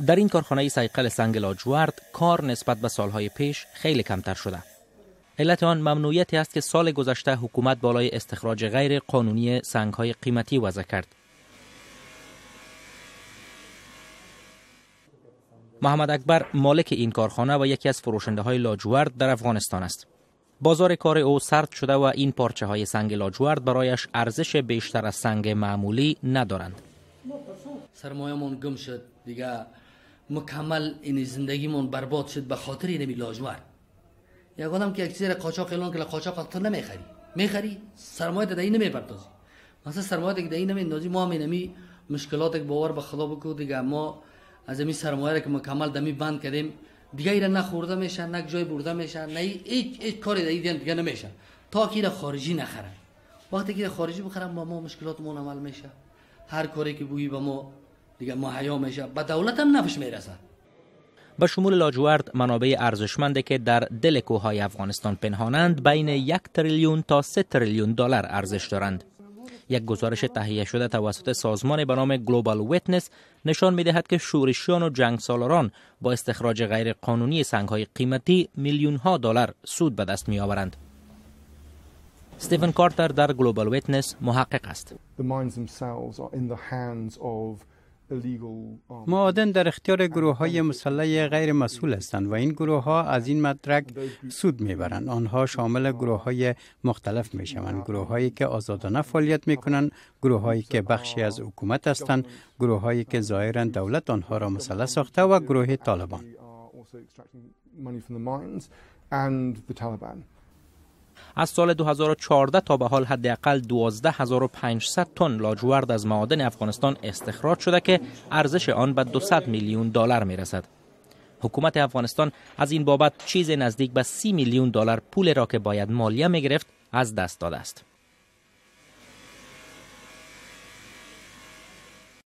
در این کارخانه صیقل سنگ لاجورد کار نسبت به سالهای پیش خیلی کمتر شده. علت آن ممنوعیتی است که سال گذشته حکومت بالای استخراج غیر قانونی سنگ‌های قیمتی وضع کرد. محمد اکبر مالک این کارخانه و یکی از فروشنده های لاجورد در افغانستان است. بازار کار او سرد شده و این پارچه های سنگ لاجورد برایش ارزش بیشتر از سنگ معمولی ندارند. سرمایه‌مون گم شد دیگه، مکمل این زندگیمون برباد شد به خاطر این لاجورد. یک آدم که یک چیز قاچاق اعلان کنه، قاچاق تو نمیخری، میخری سرمایه در این نمیپردازی، مثلا سرمایه در این نمیندازی. ما هم اینمی مشکلات باور به خدا بکو دیگه، ما از این سرمایه که مکمل دمی بند کردیم دیگه، اینا نه خورده میشن، نه جای برده میشن، نه هیچ کاری در دیگه نمیشه تا که خارجی نخرن. وقتی که خارجی بخرن ما مشکلاتمون عمل میشه، هر کاری که بگی به ما دیگه مهیا میشه، به دولت هم نفش میرسه. به شمول لاجورد منابع ارزشمندی که در دل کوههای افغانستان پنهانند بین 1 تریلیون تا 3 تریلیون دلار ارزش دارند. یک گزارش تهیه شده توسط سازمان به نام گلوبال ویتنس نشان می‌دهد که شورشیان و جنگ سالاران با استخراج غیر قانونی سنگ‌های قیمتی میلیون‌ها دلار سود به دست می‌آورند. استیون کارتر در گلوبال ویتنس محقق است. معادن در اختیار گروه های مسلح غیر مسئول هستند و این گروه ها از این مدرک سود میبرند. آنها شامل گروه های مختلف می شوند، گروه هایی که آزادانه فعالیت می کنند، گروه هایی که بخشی از حکومت هستند، گروه هایی که ظاهرا دولت آنها را مسلح ساخته و گروه طالبان. از سال 2014 تا به حال حداقل 12500 تن لاجورد از معادن افغانستان استخراج شده که ارزش آن به 200 میلیون دلار میرسد. حکومت افغانستان از این بابت چیز نزدیک به 30 میلیون دلار پول را که باید مالیه میگرفت از دست داده است.